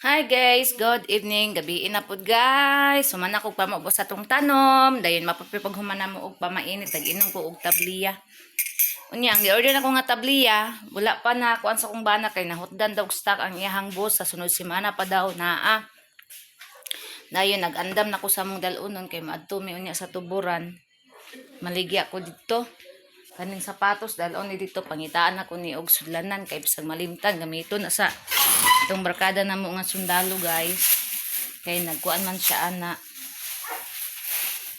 Hi guys, good evening. Gabi na pud, guys. Human ako pamaubos sa atong tanom. Dayon mapapipag human na mo og pamainit, tag-inom ko og tabliya. Unya, ang gi-order na ko nga tabliya, wala pa na kuan sa kong bana kay nahutdan daw og stock ang iyahang boss, sa sunod semana pa daw naa. Dayon nag-andam na ko sa among dal-onon kay maadto mi unya sa tuburan. Maligya ko didto. Kaning sapatos dal-on ni didto, pangitaan ako ni og sudlanan kay bisag malimtan gamiton na sa itong barkada na mo nga sundalo, guys. Kay nagkuan man siya ana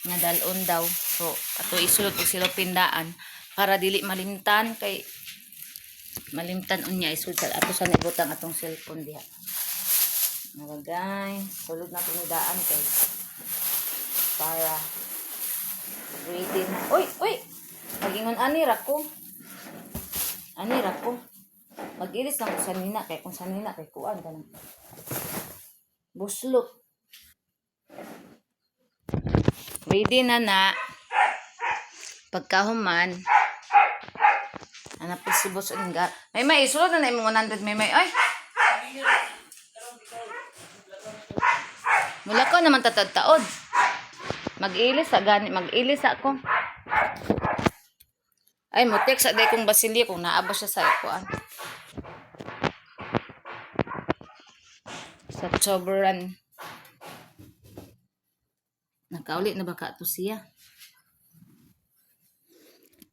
nga dal-on daw. So ato isulod og silopin daan para dili malimtan, kay malimtan unya isulod sa ato sa nibutang atong cellphone diha. Mga guys, sulod na ni daan kay para ready na. Uy, uy! Magingon ani ra ko. Ani ra ko. Mag-ilis lang ko sanina kay kung sanina kay kuan kanang buslot. Ready na na. Pagkahuman, hanap si Boss Inga. May may, isulod na na imong 100, may may. Ay! Mula ko naman tatad-taod. Mag-ilis sa gani, mag-ilis ako. Ay, mo text sa day kong Basilio kung naa ba siya sa kuan. Sa Soberan. Nakauli na ba ka to siya?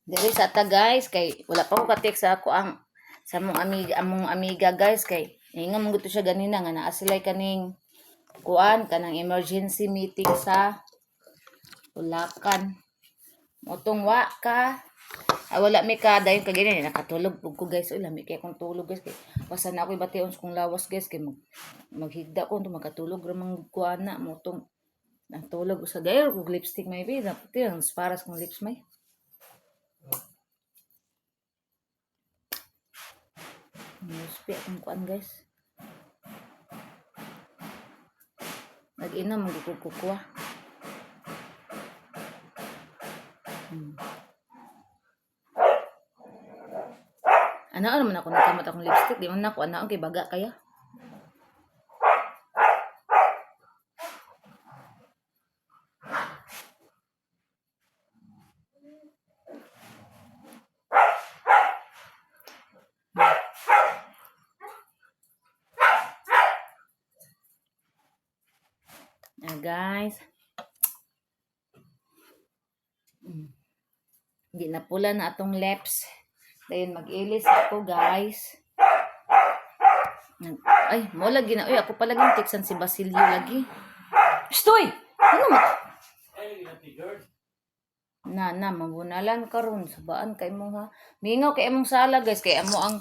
Diri sa ta, guys, kay wala pa ko ka-text sa ako ang sa mong amiga, among amiga, guys, kay ingon man gud to siya ganina nga naa sila'y kaning kuan, kanang emergency meeting sa Ulakan. Motong wa ka ah, wala mi ka dayon kag gini nakatulog pug ko, guys. Uy, lami kay akong tulog, guys, kay basta na ako'y bation sa kong lawas, guys, kay maghigda ko unto makatulog ra man ko ana. Motong natulog sa gayo kog lipstick may bi puti ang paras kong lips may. Nuspi akong kuan, guys. Nag-inom man gud ko kuha. Ano ano man ako nagkamot akong lipstick, di man nako ana kay baga kaya. Ah, guys. Hindi na pula na atong lips. Dayon mag-ilis ako, guys. Ay, mo lagi na. Uy, ako pala lagi teksan si Basilio lagi. Stoy! Ano mo? Na na mabunalan karon sabaan kay mo ha. Mingaw kay imong sala, guys, kay amo ang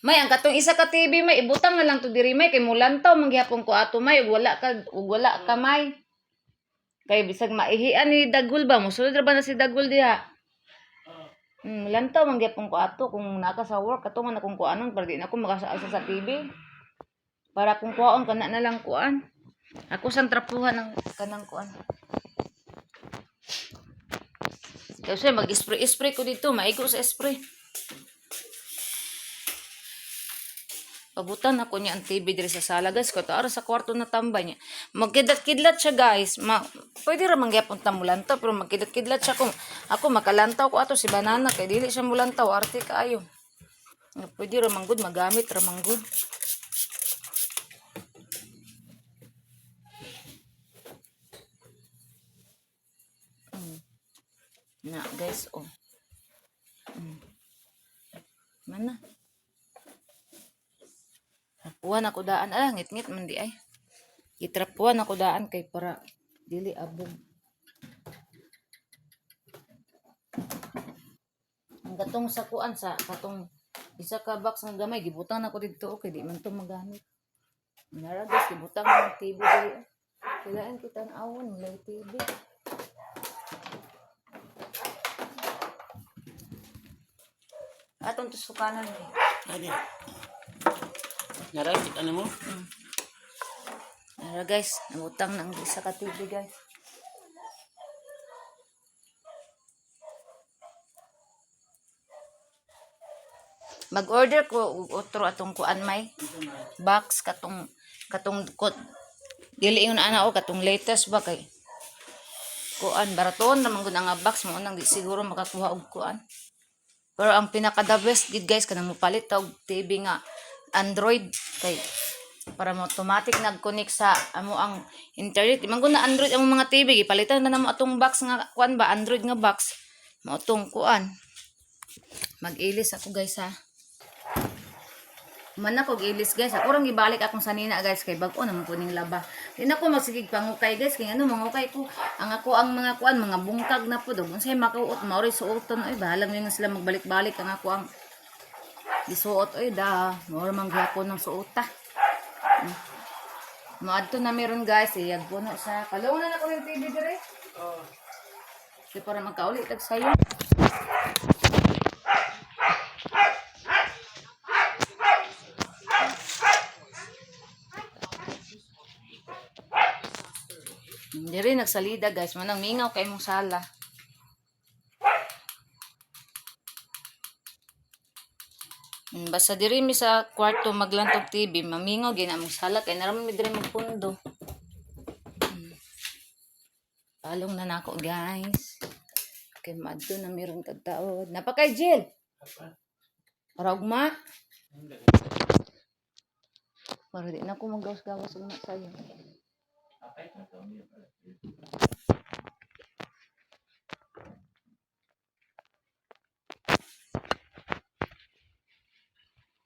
may ang katong isa ka TV may ibutang na lang to diri may kay mulantaw man gihapon ko ato may ug wala ka may. Kay bisag maihian ni Dagul ba, mosulod ra ba na si Dagul diha? Lantaw man gyapon ko ato kung naa ka sa work ato man akong kuanon para di na ako makasaasa sa TV. Para kung kuwaon kana na lang kuan. Ako sang trapuhan ang kanang kuan. Kasi mag-spray-spray ko dito, maigo sa spray. Pabutan ako niya ang TV diri sa sala, guys, ko ara sa kwarto na tambay niya. Magkidlat-kidlat siya, guys. Pwede ra man gyapon ta mulantaw pero magkidlat-kidlat siya kung ako makalantaw ko ato si banana kay dili siya mulantaw, arte kaayo. Nga pwede ra man gud magamit ra man gud. Na guys, oh. Mana. Trapuan ako daan. Ah, ngit-ngit man di ay. Gitrapuan ako daan kay para dili abog. Ang katong sa kuan sa katong isa ka box nga gamay gibutang na ko didto okay di man to magamit. Nara guys, gibutang na ng TV diri. Kailangan kita ang awon walay TV. Atong tusukanan ni. Ano? Naray, ano mo? Nara guys, nabutang ng isa ka TV, guys. Mag-order ko og otro atong kuan may box katong Katong kot dili ingon ana o katong latest ba kay kuan baraton naman gud ang nga box mo nang di siguro makakuha og kuan. Pero ang pinaka the best gid guys, kanang mopalit ta og TV nga Android kay para mo automatic nag-connect sa amo ang internet. Di man gud na Android ang mga TV, gipalitan na namo atong box nga kuan ba, Android nga box. Mao tong kuan. Mag-ilis ako guys ha. Man ako gilis guys. Ako rang gibalik akong sanina guys kay bag-o naman ko ning laba. Di na ko magsigig pangukay guys kay ano mangukay ko. Ang ako ang mga kuan mga bungkag na pud og unsay makauot mao ray suoton oy, bahalang nga sila magbalik-balik ang ako ang gisuot oy da. Mao ra man gihapon ng suota. Moadto na meron guys, iyag puno sa kalungan na nako ng TV dire. Oh. Kay para magkauli tag sayo. Diri nagsalida guys, manang mingaw kay mong sala. Basta diri mi sa kwarto maglantog TV, mamingaw gina mong sala kay naraman mi diri magpundo. Palong na nako guys. Kay maadto na meron tag taod. Napakay Jill. Para ugma. Para di na ko magawas-gawas ugma sayo.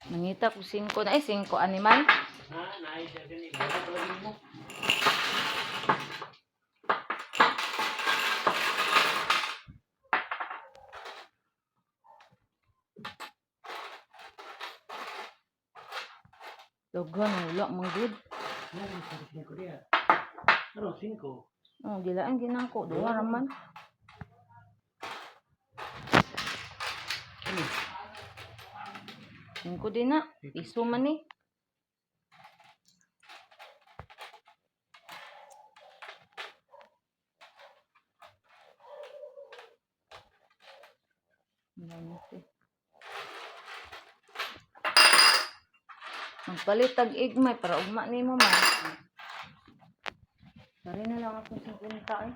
Nangita ko 5 na ay 5 animal. Ha, naay siya gani. Wala palagi mo. Daghan wala man gud. Ano, 5 diya. Ano, 5? Oh, gilaan ginako duha ra man. Ano? 5 din na. Piso man ni. Nanti. Magpalit tag igmay para ugma nimo man. Dari na lang ako sa punta eh.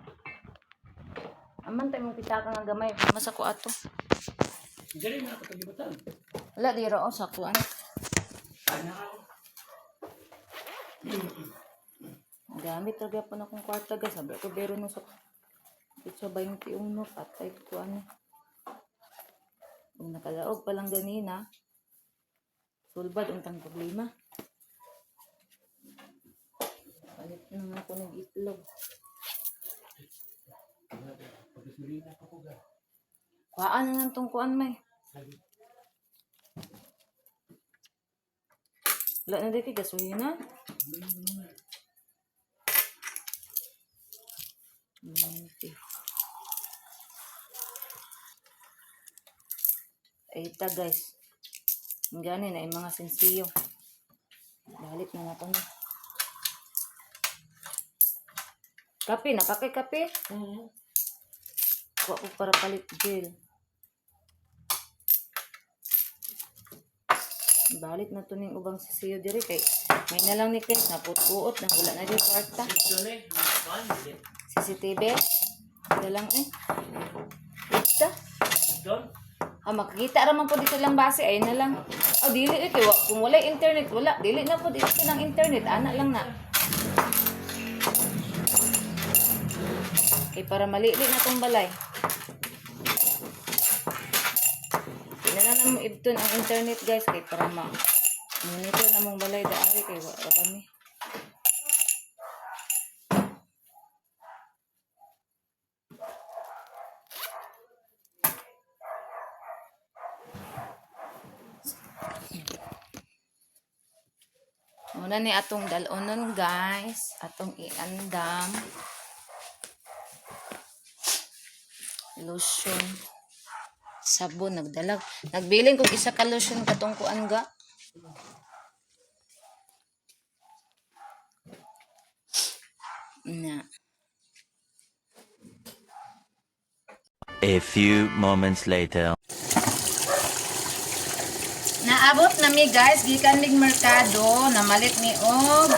Aman tayo mong pitaka nga gamay. Mas ako ato. Dili na ako pagibatan. Wala, di ra sa kuan. Ana. Gamit talaga po na akong kwarta guys. Sabi ko, pero no sa 8.21, patay ko ano. Kung nakalaog pa lang ganina, sulbad untang problema. Palit na nga ako ng itlog. Pagasolina pa ko ga. Kuhaan na lang tong kuan may. Wala na dito, gasolina. 90. Ay, ita guys. Ang gani na yung mga sensiyo. Balik na nato na. Kape, napakay kape. Oo. Kuha ko para palit gel. Balik na to ning ubang sisiyo diri kay may na lang ni Chris naputpuot na wala na di kwarta. Ito na eh. Kuan, dili. CCTV. Wala lang eh. Ita. Don? Ah, makikita ra man po dito lang base ayun na lang. Oh, dili eh kay kung wala internet wala dili na po dito ng internet ana lang na. Kay para malili na tong balay. Di na lang namo ibton ang internet guys kay para ma monitor na mong balay daari kay wa ra kami. Muna ni atong dalonon guys, atong iandam. Lotion. Sabon nagdalag. Nagbilin kog isa ka lotion katong kuan ga. Na. A few moments later. Naa Naabot na mi, guys, gikan mig merkado, namalit mi og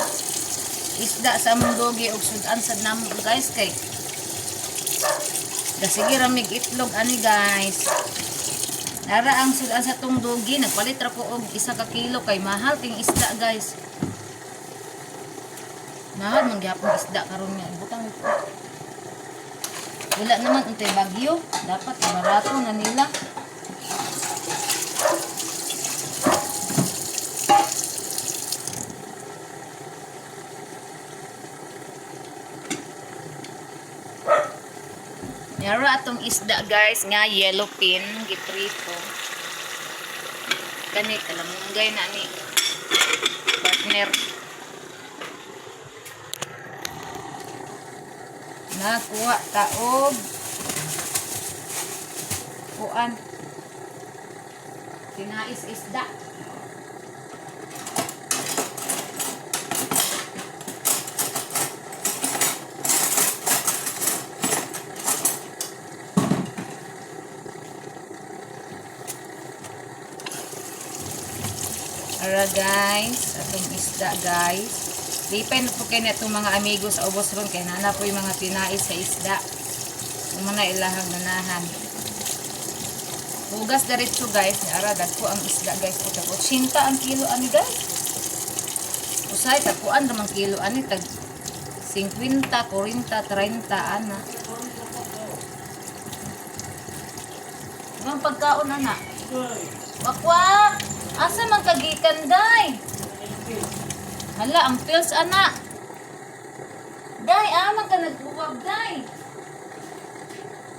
isda sa among dogi og sudan sad namo, guys, kay dasige ra mig itlog ani, guys. Nara ang sudan sa tong dogi, nagpalit ra ko og 1 ka kilo kay mahal king isda, guys. Mahal man gyapon isda karon nga butang ito. Wala naman untay bagyo, dapat barato na nila. Yara atong isda, guys, nga yellow pin giprito. Kani kalamunggay na ni partner. Nakuha ta og kuan. Tinais isda. Ara, guys, atong isda, guys. Lipay na po kayo na itong mga amigo sa ubos ron kay nana po yung mga tinais sa isda. Umana ilahang ganahan. Hugas diretso, guys, ni ara dagko ang isda, guys. O tag 80 ang kilo ani, guys. Usay tag kuan ra man kilo ani tag 50, 40, 30 ana. Ang pagkaon ana. Wakwak! Asa man kagikan, day? Hala, ang pills, ana. Day, aman ka nagbuwag, day.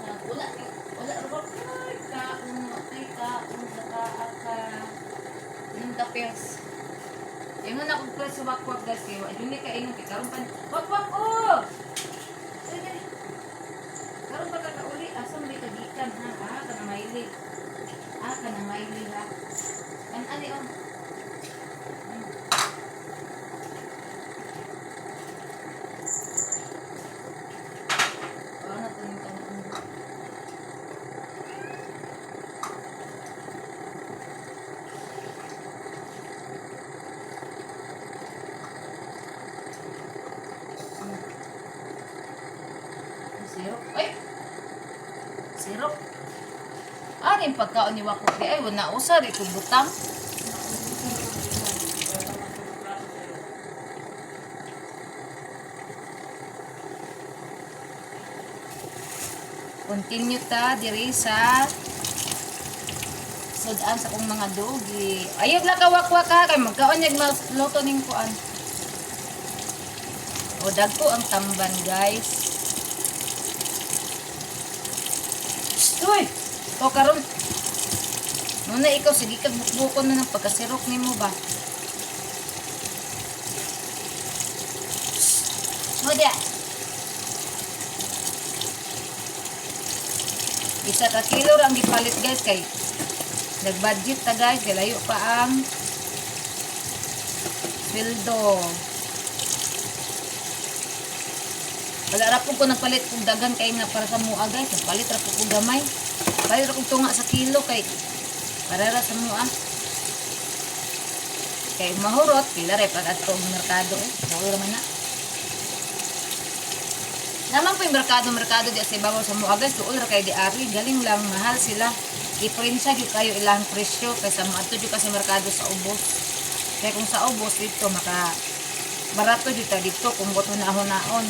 Ah, wala, wala, ay, kaon, ay, kaon, ka, ka. Nung the pills. Ingon ako pills sa wakwak, guys. Kaya, wa, yun ni kaingon, kay karon pa, wakwak, oh! Ay, dali. Karon pa ka kauli, asa man kagikan, ha? Ah, ka na maili. Ah, ka na maili, ha? An ani, oh. Ano to yung kanon? Sirop. Ay! Sirop. Ano yung pagkaon ni Wako? Di ay, wala usa, di ko butang. Continue ta diri sa sudan sa kong mga dogi. Ayog la ka wakwak ha kay magkaon yag magluto ning kuan. O dagko ang tamban, guys. Uy! O karon. Muna ikaw sige kag bukbukon na ng pagkasirok nimo ba. Mo dia. 1 ka kilo ra ang gipalit, guys, kay nag-budget ta, guys, kay layo pa ang sweldo. Wala ra po ko nagpalit kog daghan kay nga para sa mua, guys. Nagpalit ra po kog gamay. Palit ra kog tunga sa kilo kay para ra sa mua. Kay mahurot pila ra pag adto og merkado eh. Duol ra man na. Naman po yung merkado-merkado di sa ibabaw sa mua, guys, duol ra kay di ari, galing lang mahal sila. Iprensya gyud kayo ilang presyo kaysa moadto jud ka sa merkado sa ubos. Kaya kung sa ubos dito maka barato jud ta dito kung boto na naon.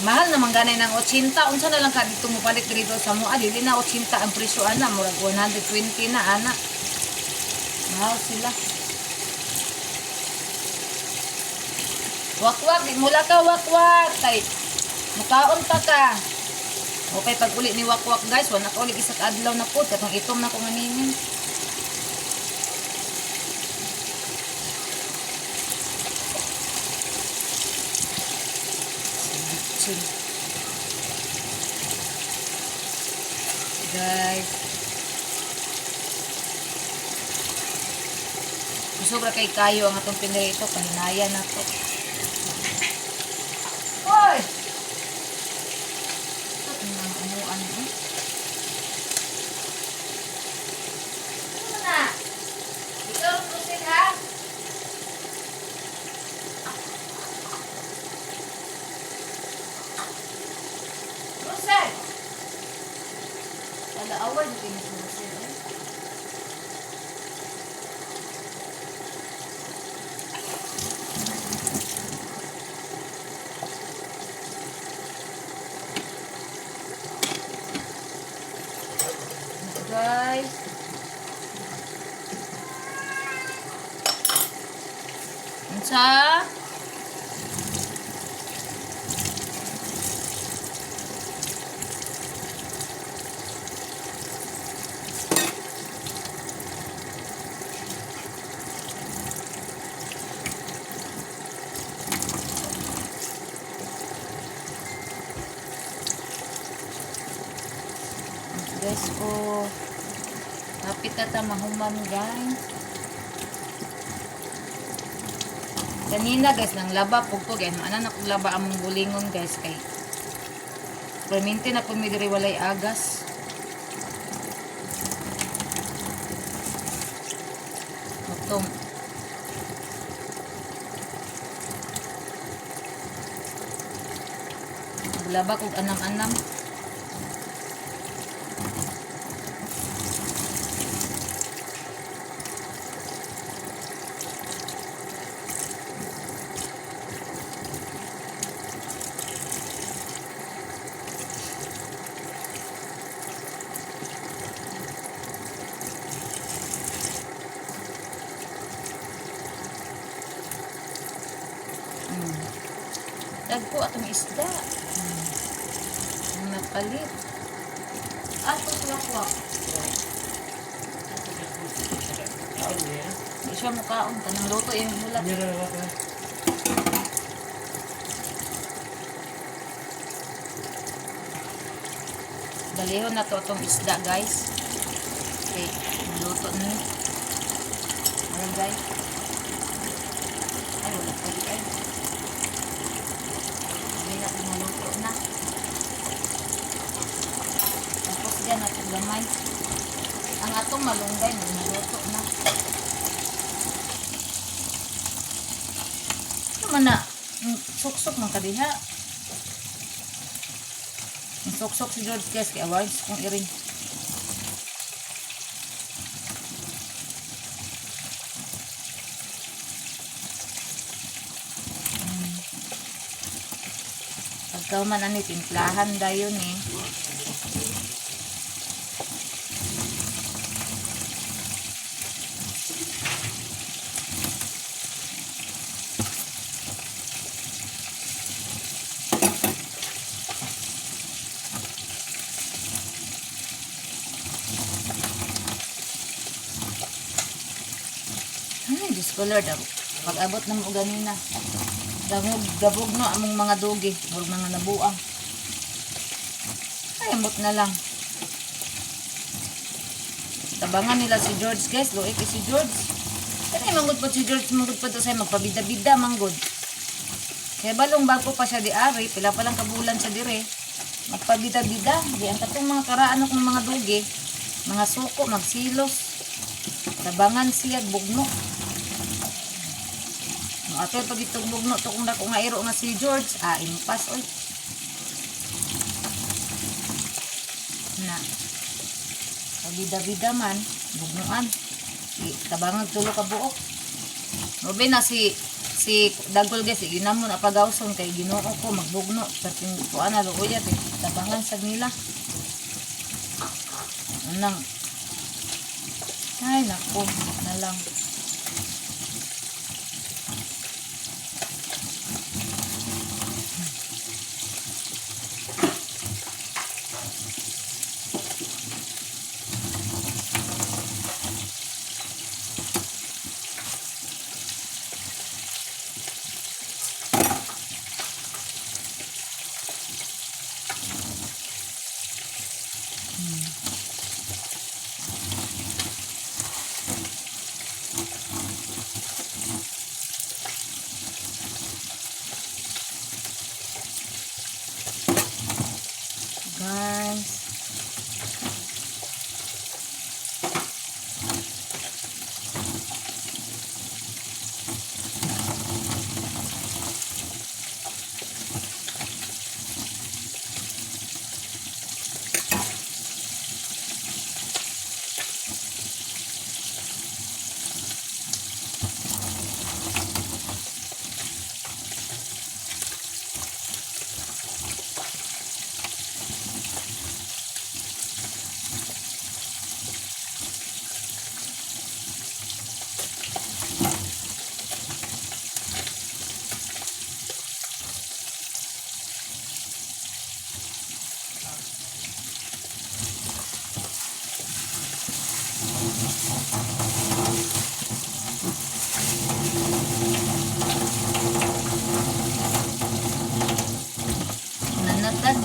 Mahal naman ganay ng 80, unsa na lang ka dito mo palit dito sa mua, dili na 80 ang presyo ana, murag 120 na ana. Mahal sila. Wakwak, di mula ka wakwak kay mukaon pa ka. Okay, pag uli ni wakwak, guys, wala ka uli isa ka adlaw na po, katong itom na ko nganinin. Chill. Guys. Sobra kay kayo ang atong pinirito, pahinaya na to. Hoy! Ito, mga umuan eh. Ano na? Kaway jud ni siya, eh. Guys. Unsa? Guys, oh. Kapit na ta mahumam, guys. Kanina, guys, nang laba pug ko, guys. Maana na kog laba among bulingon, guys, kay perminti na pud mi diri, walay agas. Mutong. Naglaba kog anam-anam. Dagko atong isda. Ang napalit. Ato wakwak. Kaon niya. Di siya mukaon. Kanang luto yung hulat. Niya na ba? Balihon na to atong isda, guys. Okay, luto ni. Ayan, guys. Ay, wala pa di ay. Hindi na ito maluto na. Tapos dyan natin gamay. Ang atong malunggay, maluto na. Ano man na, suksok man kadiha. Ang suksok si George, guys, kay awards kong iring. Pagka man ani timplahan dayon eh. Ay, Diyos ko Lord, pag-abot na mo ganina. Dangog, gabog no among mga dugi, murag mga nabuang. Ay, ambot na lang. Tabangan nila si George, guys, luoy kay si George. Kani manggod po si George, manggod po to say magpabida-bida manggod. Kaya balong bago pa siya di ari, pila pa lang kabulan siya dire. Magpabida-bida, di ang katong mga karaan akong mga dugi, mga suko, magsilos. Tabangan siya bugno. No ato pag itong bugno to kung dako nga iro nga si George, ah impas oy. Na. Pabida-bida man, bugnuan. Di, tabangan tulo ka buok. Mobe na si si Dagol, guys, ginamon apagawson kay Ginoo ko magbugno perting kuan na luoya tabangan sad nila. Anang. Ay nako, na lang.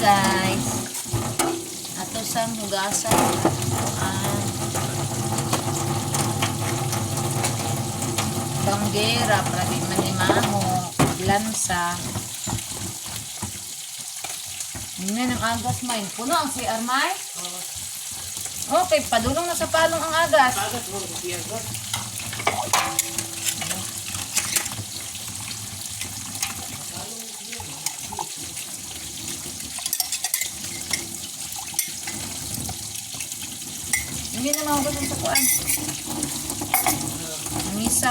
guys. Ato sang hugasan. Ang banggera para di manimaho. Lansa. Yun ang agas, May. Puno ang CR, May? Okay, padulong na sa palong ang agas. Agas mo siya ko. Hindi na mahugas ang tukuan. Misa.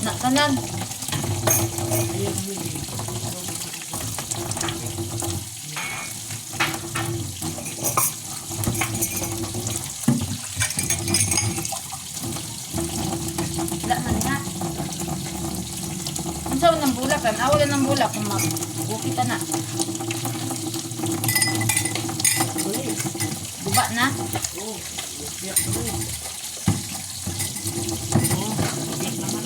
Na, tanan. Wala man na. Unsa man ang bulak? Ang awala ng bulak kung magukita na. Guba na. Oh, biyak mo. Oh, biyak naman.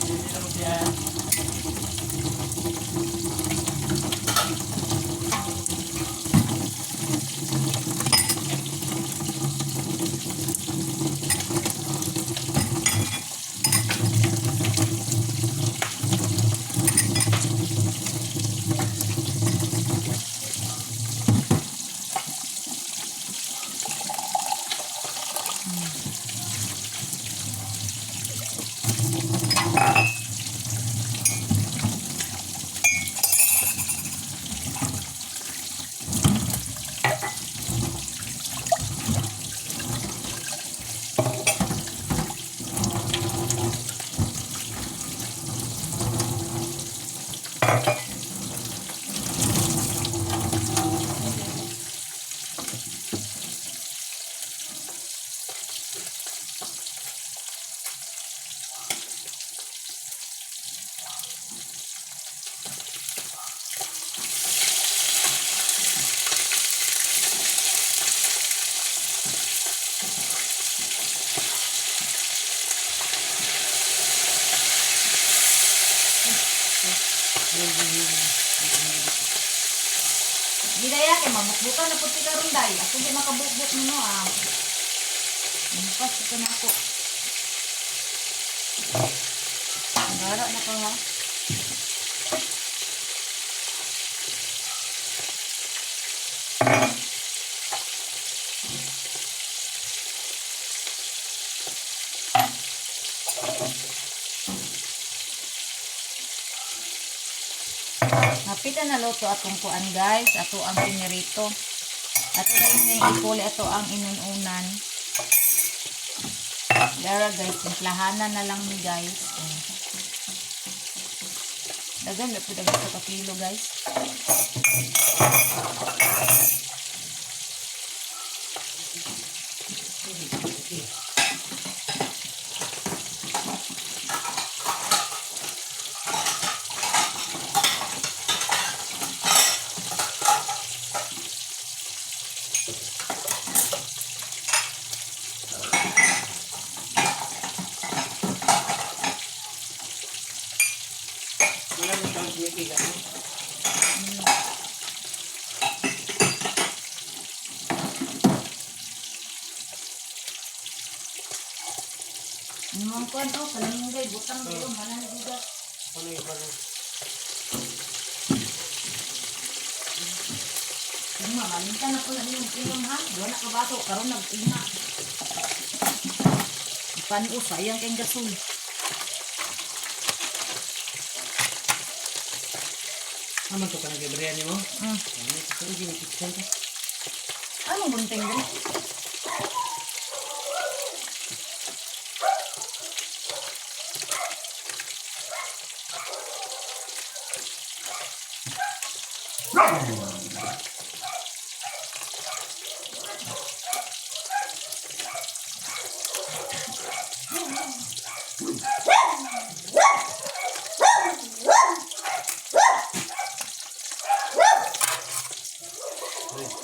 Hindi naman siya. Gidaya kay mabukbukan na puti karon day. Ako di makabukbuk nimo ah. Limpas ito na ako. Gara na ko ha. Hapit na naluto atong kuan guys, ato ang pinirito. Ato na yun yung ikuli, ato ang inununan. Dara guys, simplahanan na lang ni guys. Oh. Dagan na po dagan sa kilo guys. Wala mo siyang kumikita. Imong kuan oh, kalinggay butang dito manan gugas. Ano yung ano? Ima, malinta na po na inyong inom ha. Wala ka bato, karon nag-ima. Paano sayang kayong gasol. Naman to ka nag-ibriyan mo? Mm. Ano ito? Hindi mo kitchen ka. Anong bunting din?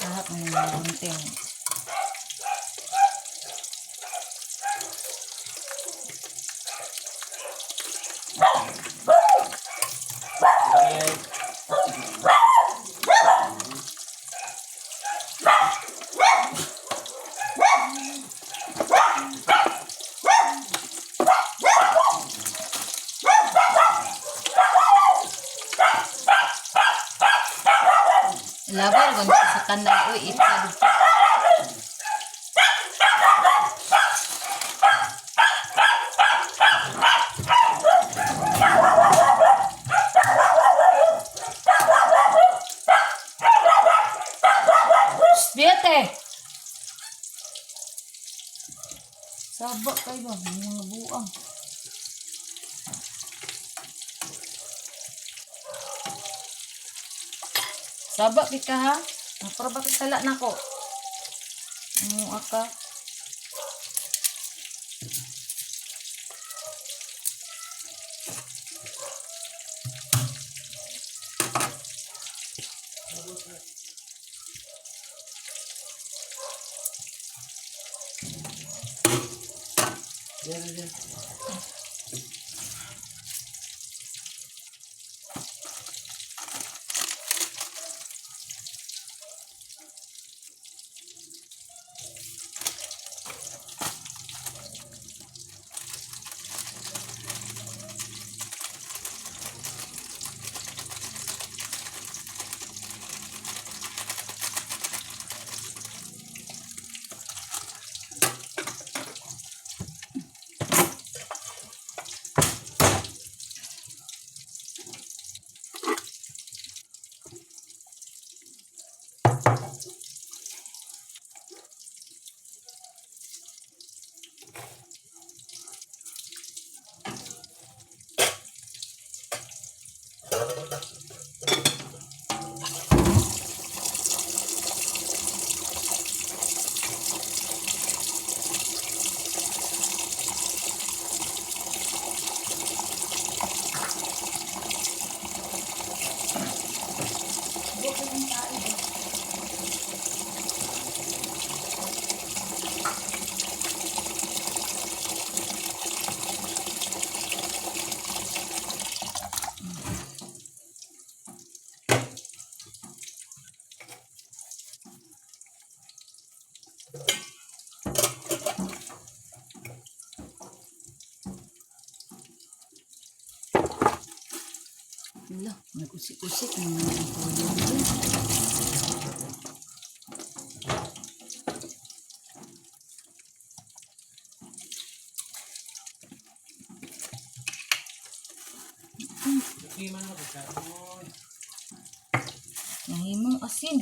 Lahat ng bunting. Labay ra sa kanal oy itsa dito. Shh, Biyate! Saba kayo ba? May mga buang. Saba kay ka ha? Napura ba kay sala nako? Ano aka? Diyan, diyan. Wala, nag-usik-usik naman ang tuyo. Hindi man magkakaroon. Nahimong asin.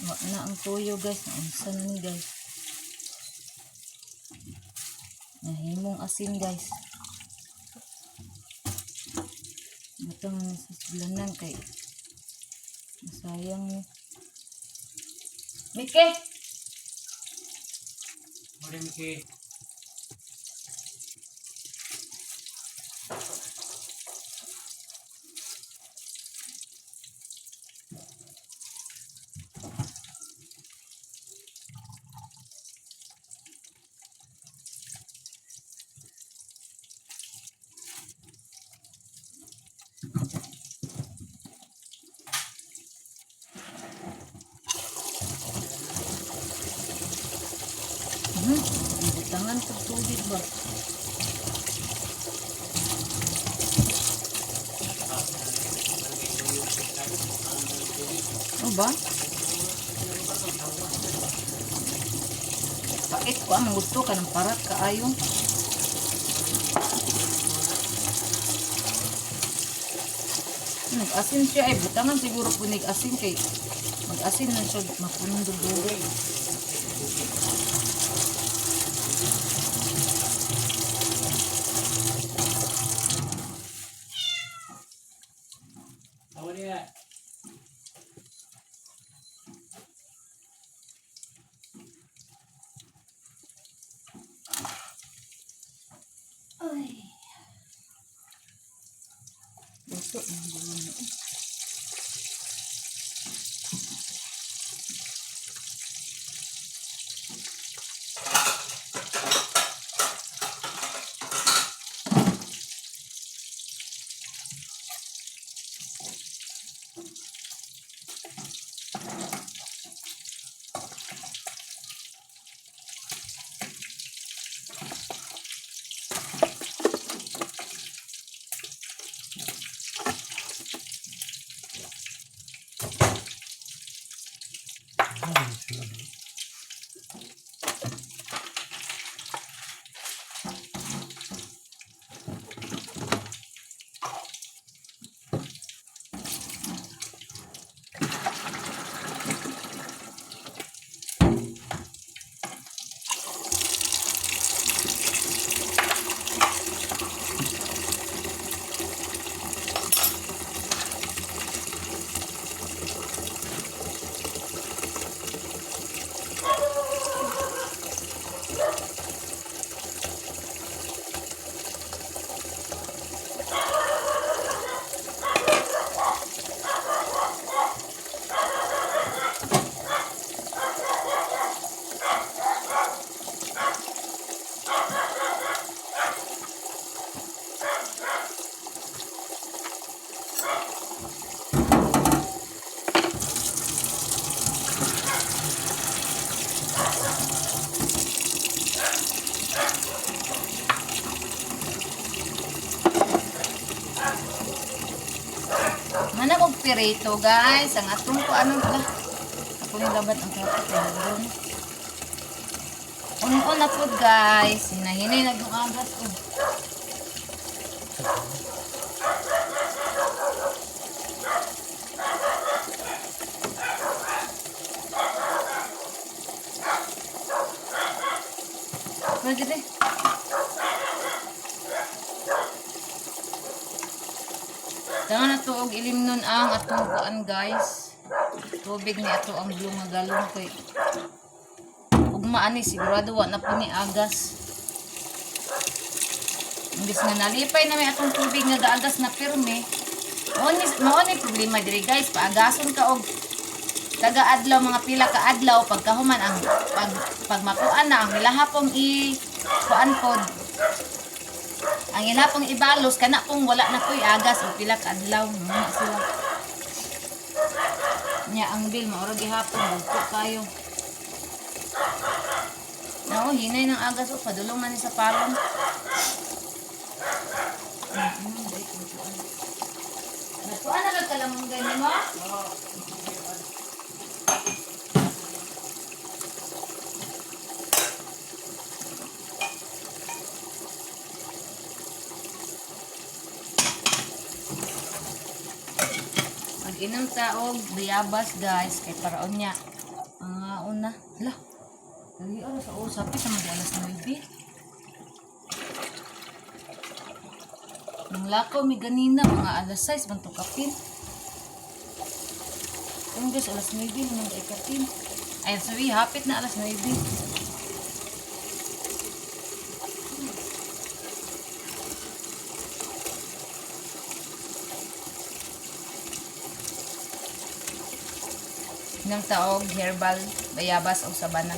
Wa na ang tuyo, guys. Naunsa na ni, guys. Nahimong asin, guys. Butang na sa sulanan kay masayang ni. Mike! Muli, Miki. Butangan sa tubig ba? Ano ba? Pait ko ang gusto ka ng parat kaayo. Nag-asin siya ay butangan siguro po nag-asin kay mag-asin na siya mapunong dugo. Ako niya. Ay. Luto ng gulo na. Ah, sila. Mana kog pirito guys, ang atong ko anong la. Ako ni labat ang kapit ay doon. Un-un na po guys, hinahinay na yung agas ko. Pwede eh. Tama na to og ilim nun ang atong kuan guys. Tubig ni ato ang blue nga galon kay ugma ani sigurado wa na po ni agas. Imbis nga nalipay na may atong tubig nga gaagas na pirmi. Mao ni problema diri guys, paagason ka og taga-adlaw mga pila ka adlaw pagkahuman ang pag pagmakuan na ang ilahapong i kuan pod ang ila pong ibalos kana pong wala na ko'y agas o pila ka adlaw mga sila nya ang bill maura gihapon bugto kayo. Nao hinay ng agas o padulong na ni sa palong. Natuan na lang kalamong ganyan mo? Mag-inom ta og bayabas guys kay paraon niya. Ang una. Hala. Dali oras sa oras hapit naman di alas 9. Nang lakaw mi ganina mga alas 6 man to kapin. Ang guys alas 9 naman di kapin. Ay sorry, hapit na alas 9. Inom ta og herbal bayabas og sabana.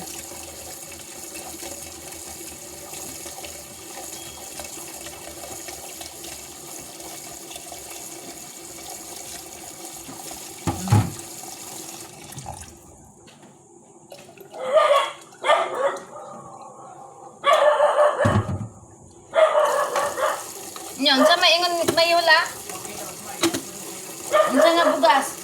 Nya, unsa may ingon mayula? Unsa nga bugas?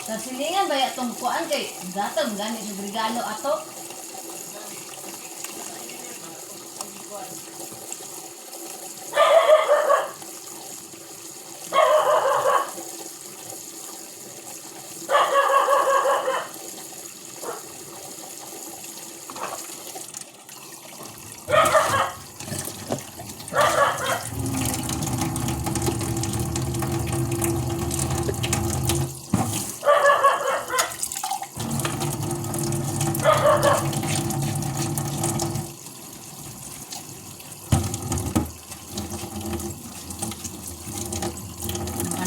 Sa silingan ba atong kuan kay gatong gani sa regalo ato?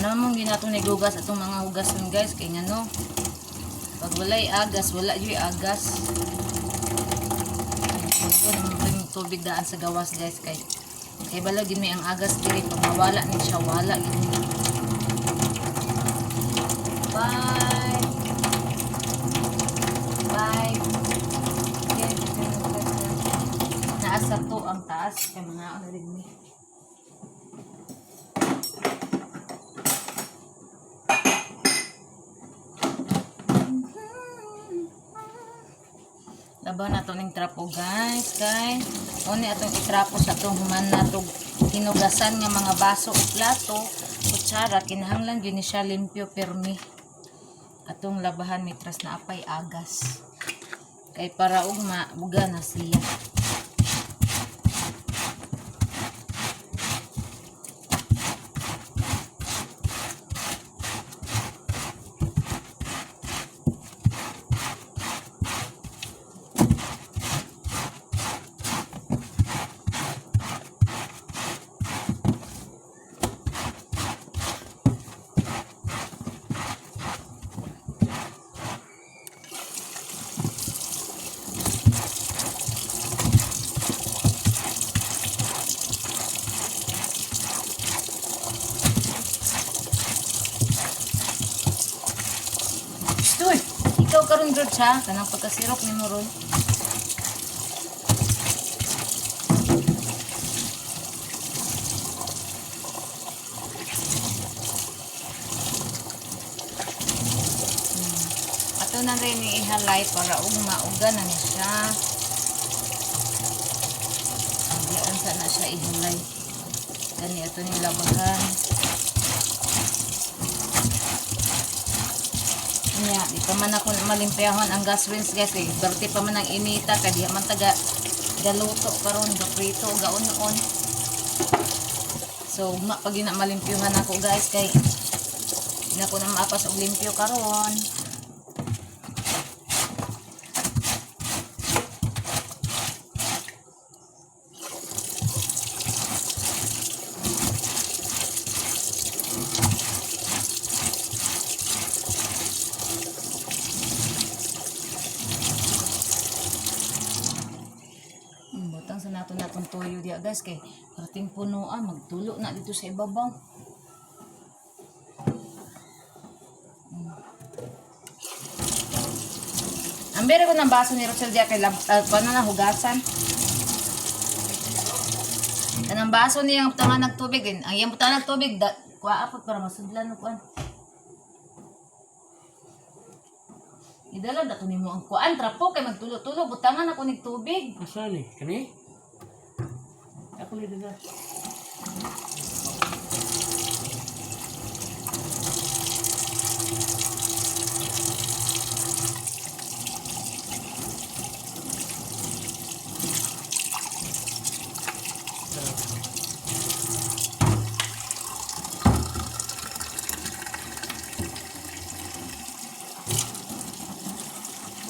Ano mong ginatong nigugas atong mga hugason guys kay ngano pag walay agas wala juy agas. Ito naman po yung tubig daan sa gawas guys kay kay bala gid may ang agas diri pag mawala ni siya wala gid ni. Five. 5, 10, 15, naa sa 2 ang taas. Kay mga ano rin ni. Labaw na to ning trapo, guys, kay uni atong itrapo sa atong human natog hinugasan nga mga baso o plato, kutsara, kinahanglan gyud ni siya limpyo permi. Atong labahan mitras na apay agas. Kay para ugma buga na siya. Uy, ikaw karon George ha, kanang pagkasirok nimo ron. Ato na rin ihalay para ugma uga na ni siya. Diyan sa na siya ihalay. Kani ato ni labahan. Nya, di pa man ako malimpyahon ang gas rinse, guys, eh. Berti pa man ang inita kay di man taga galuto karon, gaprito, gaun-on. So, ugma pag yun na malimpyuhan ako, guys, kay di na ko na maapas og limpyo karon. Butang sa nato natong toyo diya, guys, kay parating puno ah, magtulo na dito sa ibabaw. Ang bere ko ng baso ni Rosel diya kay paano na hugasan. Kanang baso niya ang butangan ng tubig. Eh. Ang iyang butangan ng tubig, da, kuha apot para masudlan og kuan. Idala dato nimo ang kuan trapo kay magtulo-tulo butangan ako nig tubig. Asa ni? Kani? Ako ni dala.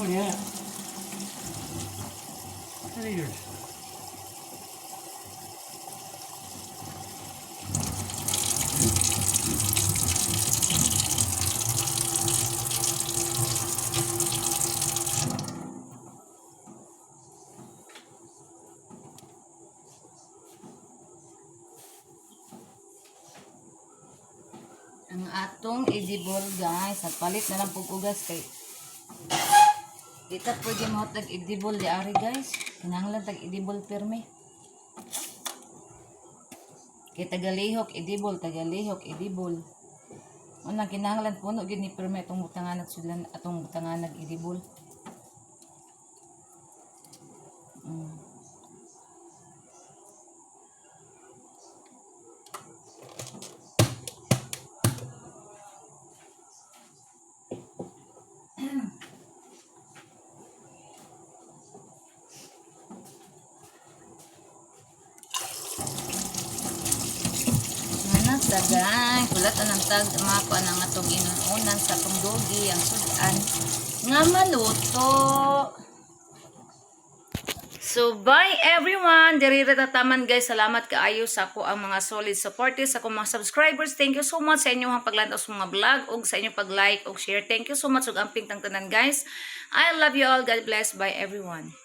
Oh yeah. That is yours. Ang atong edible, guys, nagpalit na lang pug ugas kay di ta pwede mo tag edible di ari, guys. Kinahanglan tag edible pirmi. Kay tagalihok edible, tagalihok edible. Unang kinahanglan puno gyud ni pirmi atong butangan at sudlan atong butangan nag edible. Ano tagay, kulat anang tag mga kuan ang atong inunan sa atong dogi ang sudan nga maluto. So bye everyone. Diri ra tataman, guys. Salamat kaayo sa ako ang mga solid supporters, sa akong mga subscribers. Thank you so much sa inyong paglantaw sa mga vlog ug sa inyong pag-like ug share. Thank you so much ug amping tang tanan, guys. I love you all. God bless. Bye everyone.